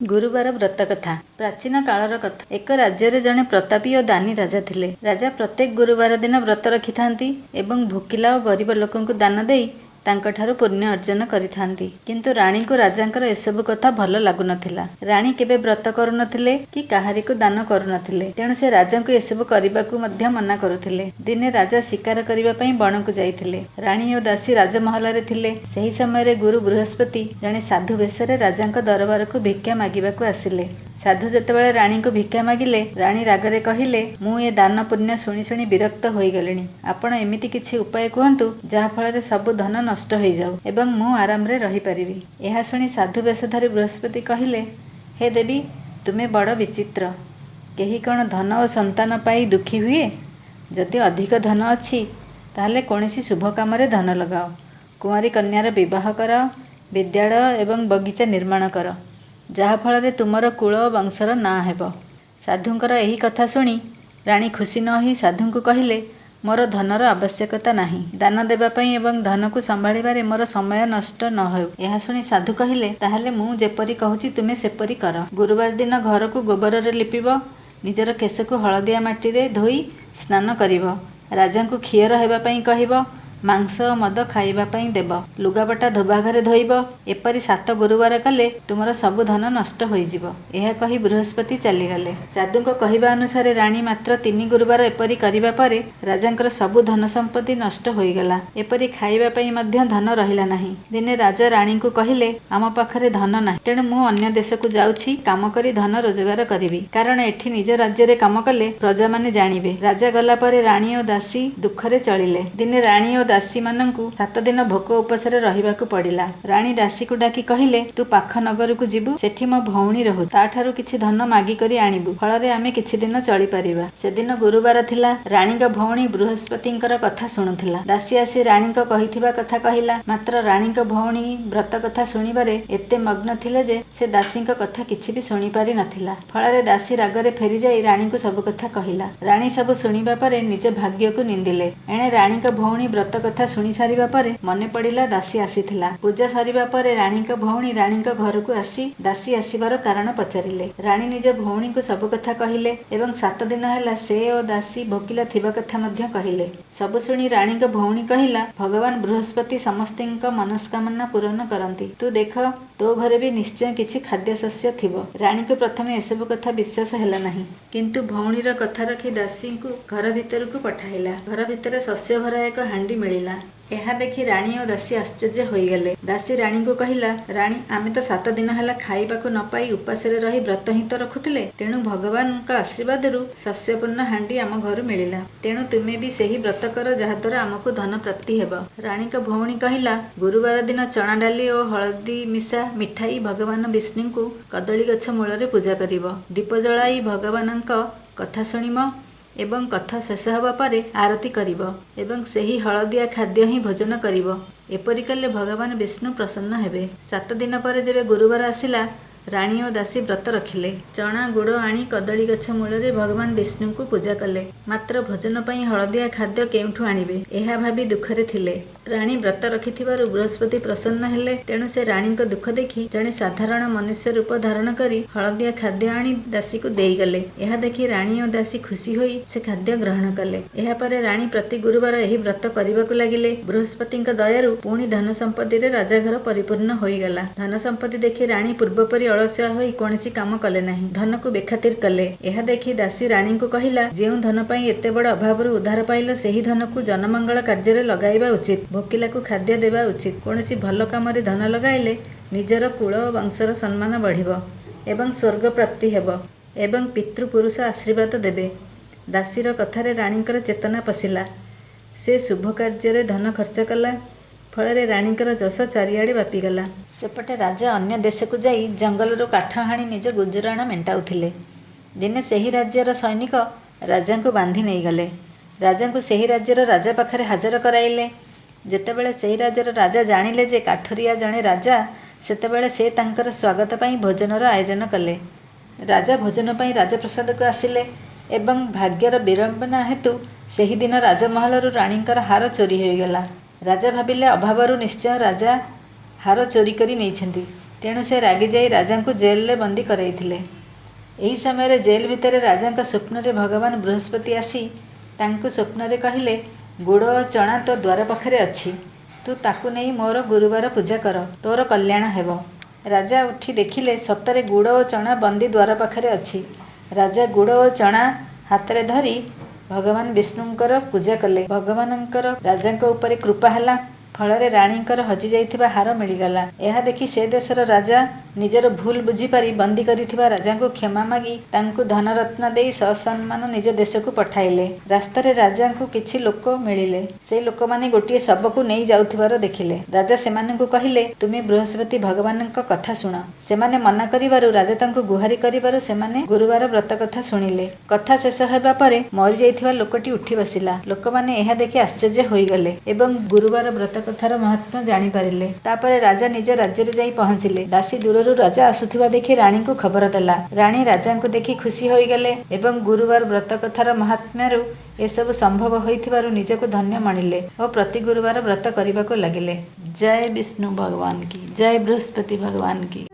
ଗୁରୁବାର ବ୍ରତ କଥା। ପ୍ରାଚୀନ କାଳର କଥା। ଏକ ରାଜ୍ୟରେ ଜଣେ ପ୍ରତାପୀ ଓ ଦାନୀ ରାଜା ଥିଲେ। ରାଜା ପ୍ରତ୍ୟେକ ଗୁରୁବାର ଦିନ ବ୍ରତ ରଖିଥାନ୍ତି ଏବଂ ଭୋକିଲା ଓ ଗରିବ ଲୋକଙ୍କୁ ଦାନ ଦେଇ ତାଙ୍କଠାରୁ ପୁଣ୍ୟ ଅର୍ଜନ କରିଥାନ୍ତି। କିନ୍ତୁ ରାଣୀଙ୍କୁ ରାଜାଙ୍କର ଏସବୁ କଥା ଭଲ ଲାଗୁନଥିଲା। ରାଣୀ କେବେ ବ୍ରତ କରୁନଥିଲେ କି କାହାରିକୁ ଦାନ କରୁନଥିଲେ। ତେଣୁ ସେ ରାଜାଙ୍କୁ ଏସବୁ କରିବାକୁ ମଧ୍ୟ ମନା କରୁଥିଲେ। ଦିନେ ରାଜା ଶିକାର କରିବା ପାଇଁ ବଣକୁ ଯାଇଥିଲେ। ରାଣୀ ଓ ଦାସୀ ରାଜମହଲରେ ଥିଲେ। ସେହି ସମୟରେ ଗୁରୁ ବୃହସ୍ପତି ଜଣେ ସାଧୁ ବେଶରେ ରାଜାଙ୍କ ଦରବାରକୁ ଭିକ୍ଷା ମାଗିବାକୁ ଆସିଲେ। ସାଧୁ ଯେତେବେଳେ ରାଣୀଙ୍କୁ ଭିକ୍ଷା ମାଗିଲେ, ରାଣୀ ରାଗରେ କହିଲେ, ମୁଁ ଏ ଦାନ ପୁଣ୍ୟ ଶୁଣି ଶୁଣି ବିରକ୍ତ ହୋଇଗଲିଣି। ଆପଣ ଏମିତି କିଛି ଉପାୟ କୁହନ୍ତୁ, ଯାହା ଫଳରେ ସବୁ ଧନ ନଷ୍ଟ ହୋଇଯାଉ ଏବଂ ମୁଁ ଆରାମରେ ରହିପାରିବି। ଏହା ଶୁଣି ସାଧୁ ବେଶଧାରୀ ବୃହସ୍ପତି କହିଲେ, ହେ ଦେବୀ, ତୁମେ ବଡ଼ ବିଚିତ୍ର। କେହି କ'ଣ ଧନ ଓ ସନ୍ତାନ ପାଇ ଦୁଃଖୀ ହୁଏ? ଯଦି ଅଧିକ ଧନ ଅଛି, ତାହେଲେ କୌଣସି ଶୁଭ କାମରେ ଧନ ଲଗାଅ। କୁଆଁରୀ କନ୍ୟାର ବିବାହ କରାଅ, ବିଦ୍ୟାଳୟ ଏବଂ ବଗିଚା ନିର୍ମାଣ କର, ଯାହାଫଳରେ ତୁମର କୁଳ ଓ ବଂଶର ନାଁ ହେବ। ସାଧୁଙ୍କର ଏହି କଥା ଶୁଣି ରାଣୀ ଖୁସି ନ ହୋଇ ସାଧୁଙ୍କୁ କହିଲେ, ମୋର ଧନର ଆବଶ୍ୟକତା ନାହିଁ। ଦାନ ଦେବା ପାଇଁ ଏବଂ ଧନକୁ ସମ୍ଭାଳିବାରେ ମୋର ସମୟ ନଷ୍ଟ ନ ହେଉ। ଏହା ଶୁଣି ସାଧୁ କହିଲେ, ତାହେଲେ ମୁଁ ଯେପରି କହୁଛି ତୁମେ ସେପରି କର। ଗୁରୁବାର ଦିନ ଘରକୁ ଗୋବରରେ ଲିପିବ, ନିଜର କେଶକୁ ହଳଦିଆ ମାଟିରେ ଧୋଇ ସ୍ନାନ କରିବ, ରାଜାଙ୍କୁ ଖିଅର ହେବା ପାଇଁ କହିବ, ମାଂସ ଓ ମଦ ଖାଇବା ପାଇଁ ଦେବ, ଲୁଗାପଟା ଧୋବା ଘରେ ଧୋଇବ। ଏପରି 7 ଗୁରୁବାର କଲେ ତୁମର ସବୁ ଧନ ନଷ୍ଟ ହୋଇଯିବ। ଏହା କହି ବୃହସ୍ପତି ଚାଲିଗଲେ। ସାଧୁଙ୍କ କହିବା ଅନୁସାରେ ରାଣୀ ମାତ୍ର 3 ଗୁରୁବାର ଏପରି କରିବା ପରେ ରାଜାଙ୍କର ସବୁ ଧନ ସମ୍ପତ୍ତି ନଷ୍ଟ ହୋଇଗଲା। ଏପରି ଖାଇବା ପାଇଁ ମଧ୍ୟ ଧନ ରହିଲା ନାହିଁ। ଦିନେ ରାଜା ରାଣୀଙ୍କୁ କହିଲେ, ଆମ ପାଖରେ ଧନ ନାହିଁ, ତେଣୁ ମୁଁ ଅନ୍ୟ ଦେଶକୁ ଯାଉଛି, କାମ କରି ଧନ ରୋଜଗାର କରିବି। କାରଣ ଏଠି ନିଜ ରାଜ୍ୟରେ କାମ କଲେ ପ୍ରଜାମାନେ ଜାଣିବେ। ରାଜା ଗଲା ପରେ ରାଣୀ ଓ ଦାସୀ ଦୁଃଖରେ ଚଳିଲେ। ଦିନେ ରାଣୀ ଓ ଦାସୀମାନଙ୍କୁ 7 ଦିନ ଭୋକ ଉପାସରେ ରହିବାକୁ ପଡ଼ିଲା। ରାଣୀ ଦାସୀକୁ ଡାକି କହିଲେ, ତୁ ପାଖ ନଗରକୁ ଯିବୁ, ସେଠି ମୋ ଭଉଣୀ ରହୁ, ତାଠାରୁ କିଛି ଧନ ମାଗି କରି ଆଣିବୁ, ଫଳରେ ଆମେ କିଛି ଦିନ ଚଳିପାରିବା। ସେଦିନ ଗୁରୁବାର ଥିଲା। ରାଣୀଙ୍କ ଭଉଣୀ ବୃହସ୍ପତିଙ୍କର କଥା ଶୁଣୁଥିଲା। ଦାସୀ ଆସି ରାଣୀଙ୍କ କହିଥିବା କଥା କହିଲା। ମାତ୍ର ରାଣୀଙ୍କ ଭଉଣୀ ବ୍ରତ କଥା ଶୁଣିବାରେ ଏତେ ମଗ୍ନ ଥିଲେ ଯେ ସେ ଦାସୀଙ୍କ କଥା କିଛି ବି ଶୁଣିପାରି ନଥିଲା। ଫଳରେ ଦାସୀ ରାଗରେ ଫେରିଯାଇ ରାଣୀଙ୍କୁ ସବୁ କଥା କହିଲା। ରାଣୀ ସବୁ ଶୁଣିବା ପରେ ନିଜ ଭାଗ୍ୟକୁ ନିନ୍ଦିଲେ। ଏଣେ ରାଣୀଙ୍କ ଭଉଣୀ ବ୍ରତ କଥା ଶୁଣି ସାରିବା ପରେ ମନେ ପଡ଼ିଲା ଦାସୀ ଆସିଥିଲା। ପୂଜା ସରିବା ପରେ ରାଣୀଙ୍କ ଭଉଣୀ ରାଣୀଙ୍କ ଘରକୁ ଆସି ଦାସୀ ଆସିବାର କାରଣ ପଚାରିଲେ। ରାଣୀ ନିଜ ଭଉଣୀଙ୍କୁ ସବୁ କଥା କହିଲେ ଏବଂ 7 ଦିନ ହେଲା ସେ ଓ ଦାସୀ ଭୋକିଲା ଥିବା କଥା ମଧ୍ୟ କହିଲେ। ସବୁ ଶୁଣି ରାଣୀଙ୍କ ଭଉଣୀ କହିଲା, ଭଗବାନ ବୃହସ୍ପତି ସମସ୍ତଙ୍କ ମନସ୍କାମନା ପୂରଣ କରନ୍ତି। ତୁ ଦେଖ, ତୋ ଘରେ ବି ନିଶ୍ଚୟ କିଛି ଖାଦ୍ୟଶସ୍ୟ ଥିବ। ରାଣୀଙ୍କୁ ପ୍ରଥମେ ଏସବୁ କଥା ବିଶ୍ୱାସ ହେଲା ନାହିଁ, କିନ୍ତୁ ଭଉଣୀର କଥା ରଖି ଦାସୀଙ୍କୁ ଘର ଭିତରକୁ ପଠାଇଲା। ଘର ଭିତରେ ଶସ୍ୟ ଭରା ଏକ ହାଣ୍ଡି ମିଳିଲା। ଏହା ଦେଖି ରାଣୀ ଓ ଦାସୀ ଆଶ୍ଚର୍ଯ୍ୟ ହୋଇଗଲେ। ଦାସୀ ରାଣୀଙ୍କୁ କହିଲା, ରାଣୀ, ଆମେ ତ 7 ଦିନ ହେଲା ଖାଇବାକୁ ନ ପାଇ ଉପାସରେ ରହି ବ୍ରତ ହିଁ ତ ରଖୁଥିଲେ। ତେଣୁ ଭଗବାନଙ୍କ ଆଶୀର୍ବାଦରୁ ଶସ୍ୟପୂର୍ଣ୍ଣ ହାଣ୍ଡି ଆମ ଘରୁ ମିଳିଲା। ତେଣୁ ତୁମେ ବି ସେହି ବ୍ରତ କର, ଯାହାଦ୍ୱାରା ଆମକୁ ଧନ ପ୍ରାପ୍ତି ହେବ। ରାଣୀଙ୍କ ଭଉଣୀ କହିଲା, ଗୁରୁବାର ଦିନ ଚଣା ଡାଲି ଓ ହଳଦୀ ମିଶା ମିଠାଇ ଭଗବାନ ବିଷ୍ଣୁଙ୍କୁ କଦଳୀ ଗଛ ମୂଳରେ ପୂଜା କରିବ। ଦୀପ ଜଳାଇ ଭଗବାନଙ୍କ କଥା ଶୁଣିବ ଏବଂ କଥା ଶେଷ ହେବା ପରେ ଆରତି କରିବ ଏବଂ ସେହି ହଳଦିଆ ଖାଦ୍ୟ ହିଁ ଭୋଜନ କରିବ। ଏପରି କଲେ ଭଗବାନ ବିଷ୍ଣୁ ପ୍ରସନ୍ନ ହେବେ। 7 ଦିନ ପରେ ଯେବେ ଗୁରୁବାର ଆସିଲା, ରାଣୀ ଓ ଦାସୀ ବ୍ରତ ରଖିଲେ। ଚଣା ଗୁଡ଼ ଆଣି କଦଳୀ ଗଛ ମୂଳରେ ଭଗବାନ ବିଷ୍ଣୁଙ୍କୁ ପୂଜା କଲେ। ମାତ୍ର ଭୋଜନ ପାଇଁ ହଳଦିଆ ଖାଦ୍ୟ କେଉଁଠୁ ଆଣିବେ, ଏହା ଭାବି ଦୁଃଖରେ ଥିଲେ। ରାଣୀ ବ୍ରତ ରଖିଥିବାରୁ ବୃହସ୍ପତି ପ୍ରସନ୍ନ ହେଲେ। ତେଣୁ ସେ ରାଣୀଙ୍କ ଦୁଃଖ ଦେଖି ଜଣେ ସାଧାରଣ ମନୁଷ୍ୟ ରୂପ ଧାରଣ କରି ହଳଦିଆ ଖାଦ୍ୟ ଆଣି ଦାସୀକୁ ଦେଇଗଲେ। ଏହା ଦେଖି ରାଣୀ ଓ ଦାସୀ ଖୁସି ହୋଇ ସେ ଖାଦ୍ୟ ଗ୍ରହଣ କଲେ। ଏହାପରେ ରାଣୀ ପ୍ରତି ଗୁରୁବାର ଏହି ବ୍ରତ କରିବାକୁ ଲାଗିଲେ। ବୃହସ୍ପତିଙ୍କ ଦୟାରୁ ପୁଣି ଧନ ସମ୍ପତ୍ତିରେ ରାଜାଘର ପରିପୂର୍ଣ୍ଣ ହୋଇଗଲା। ଧନ ସମ୍ପତ୍ତି ଦେଖି ରାଣୀ ପୂର୍ବପରି ଅଳସୁଆ ହୋଇ କୌଣସି କାମ କଲେ ନାହିଁ, ଧନକୁ ବେଖାତିର କଲେ। ଏହା ଦେଖି ଦାସୀ ରାଣୀଙ୍କୁ କହିଲା, ଯେଉଁ ଧନ ପାଇଁ ଏତେ ବଡ଼ ଅଭାବରୁ ଉଦ୍ଧାର ପାଇଲ, ସେହି ଧନକୁ ଜନମଙ୍ଗଳ କାର୍ଯ୍ୟରେ ଲଗାଇବା ଉଚିତ। ଭୋକିଲାକୁ ଖାଦ୍ୟ ଦେବା ଉଚିତ। କୌଣସି ଭଲ କାମରେ ଧନ ଲଗାଇଲେ ନିଜର କୁଳ ଓ ବଂଶର ସମ୍ମାନ ବଢ଼ିବ ଏବଂ ସ୍ୱର୍ଗ ପ୍ରାପ୍ତି ହେବ ଏବଂ ପିତୃପୁରୁଷ ଆଶୀର୍ବାଦ ଦେବେ। ଦାସୀର କଥାରେ ରାଣୀଙ୍କର ଚେତନା ପଶିଲା। ସେ ଶୁଭ କାର୍ଯ୍ୟରେ ଧନ ଖର୍ଚ୍ଚ କଲା। ଫଳରେ ରାଣୀଙ୍କର ଯଶ ଚାରିଆଡ଼େ ବ୍ୟାପିଗଲା। ସେପଟେ ରାଜା ଅନ୍ୟ ଦେଶକୁ ଯାଇ ଜଙ୍ଗଲରୁ କାଠ ହାଣି ନିଜ ଗୁଜୁରାଣ ମେଣ୍ଟାଉଥିଲେ। ଦିନେ ସେହି ରାଜ୍ୟର ସୈନିକ ରାଜାଙ୍କୁ ବାନ୍ଧି ନେଇଗଲେ। ରାଜାଙ୍କୁ ସେହି ରାଜ୍ୟର ରାଜା ପାଖରେ ହାଜର କରାଇଲେ। ଯେତେବେଳେ ସେହି ରାଜ୍ୟର ରାଜା ଜାଣିଲେ ଯେ କାଠୁରିଆ ଜଣେ ରାଜା, ସେତେବେଳେ ସେ ତାଙ୍କର ସ୍ୱାଗତ ପାଇଁ ଭୋଜନର ଆୟୋଜନ କଲେ। ରାଜା ଭୋଜନ ପାଇଁ ରାଜପ୍ରସାଦକୁ ଆସିଲେ ଏବଂ ଭାଗ୍ୟର ବିଡ଼ମ୍ବନା ହେତୁ ସେହିଦିନ ରାଜମହଲରୁ ରାଣୀଙ୍କର ହାର ଚୋରି ହୋଇଗଲା। ରାଜା ଭାବିଲେ ଅଭାବରୁ ନିଶ୍ଚୟ ରାଜା ହାର ଚୋରି କରି ନେଇଛନ୍ତି। ତେଣୁ ସେ ରାଗିଯାଇ ରାଜାଙ୍କୁ ଜେଲରେ ବନ୍ଦୀ କରାଇଥିଲେ। ଏହି ସମୟରେ ଜେଲ ଭିତରେ ରାଜାଙ୍କ ସ୍ୱପ୍ନରେ ଭଗବାନ ବୃହସ୍ପତି ଆସି ତାଙ୍କୁ ସ୍ୱପ୍ନରେ କହିଲେ, ଗୁଡ଼ ଓ ଚଣା ତୋ ଦ୍ୱାର ପାଖରେ ଅଛି, ତୁ ତାକୁ ନେଇ ମୋର ଗୁରୁବାର ପୂଜା କର, ତୋର କଲ୍ୟାଣ ହେବ। ରାଜା ଉଠି ଦେଖିଲେ ସତରେ ଗୁଡ଼ ଓ ଚଣା ବନ୍ଦୀ ଦ୍ୱାର ପାଖରେ ଅଛି। ରାଜା ଗୁଡ଼ ଓ ଚଣା ହାତରେ ଧରି ଭଗବାନ ବିଷ୍ଣୁଙ୍କର ପୂଜା କଲେ। ଭଗବାନଙ୍କର ରାଜାଙ୍କ ଉପରେ କୃପା ହେଲା, ଫଳରେ ରାଣୀଙ୍କର ହଜିଯାଇଥିବା ହାର ମିଳିଗଲା। ଏହା ଦେଖି ସେ ଦେଶର ରାଜା ନିଜର ଭୁଲ ବୁଝିପାରି ବନ୍ଦୀ କରିଥିବା ରାଜାଙ୍କୁ କ୍ଷମା ମାଗି ତାଙ୍କୁ ଧନରତ୍ନ ଦେଇ ସସମ୍ମାନ ନିଜ ଦେଶକୁ ପଠାଇଲେ। ରାସ୍ତାରେ ରାଜାଙ୍କୁ କିଛି ଲୋକ ମିଳିଲେ। ସେ ଲୋକମାନେ ଗୋଟିଏ ଶବକୁ ନେଇ ଯାଉଥିବାର ଦେଖିଲେ। ରାଜା ସେମାନଙ୍କୁ କହିଲେ, ତୁମେ ବୃହସ୍ପତି ଭଗବାନଙ୍କ କଥା ଶୁଣ। ସେମାନେ ମନା କରିବାରୁ ରାଜା ତାଙ୍କୁ ଗୁହାରି କରିବାରୁ ସେମାନେ ଗୁରୁବାର ବ୍ରତ କଥା ଶୁଣିଲେ। କଥା ଶେଷ ହେବା ପରେ ମରିଯାଇଥିବା ଲୋକଟି ଉଠି ବସିଲା। ଲୋକମାନେ ଏହା ଦେଖି ଆଶ୍ଚର୍ଯ୍ୟ ହୋଇଗଲେ ଏବଂ ଗୁରୁବାର ବ୍ରତ କଥାର ମହାତ୍ମ୍ୟ ଜାଣିପାରିଲେ। ତାପରେ ରାଜା ନିଜ ରାଜ୍ୟରେ ଯାଇ ପହଞ୍ଚିଲେ। ଦାସୀ ଦୂରରୁ ରାଜା ଆସୁଥିବା ଦେଖି ରାଣୀଙ୍କୁ ଖବର ଦେଲା। ରାଣୀ ରାଜାଙ୍କୁ ଦେଖି ଖୁସି ହୋଇଗଲେ ଏବଂ ଗୁରୁବାର ବ୍ରତ କଥାର ମହାତ୍ମ୍ୟରୁ ଏସବୁ ସମ୍ଭବ ହୋଇଥିବାରୁ ନିଜକୁ ଧନ୍ୟ ମଣିଲେ ଓ ପ୍ରତି ଗୁରୁବାର ବ୍ରତ କରିବାକୁ ଲାଗିଲେ। ଜୟ ବିଷ୍ଣୁ ଭଗବାନ କି ଜୟ, ବୃହସ୍ପତି ଭଗବାନ କି।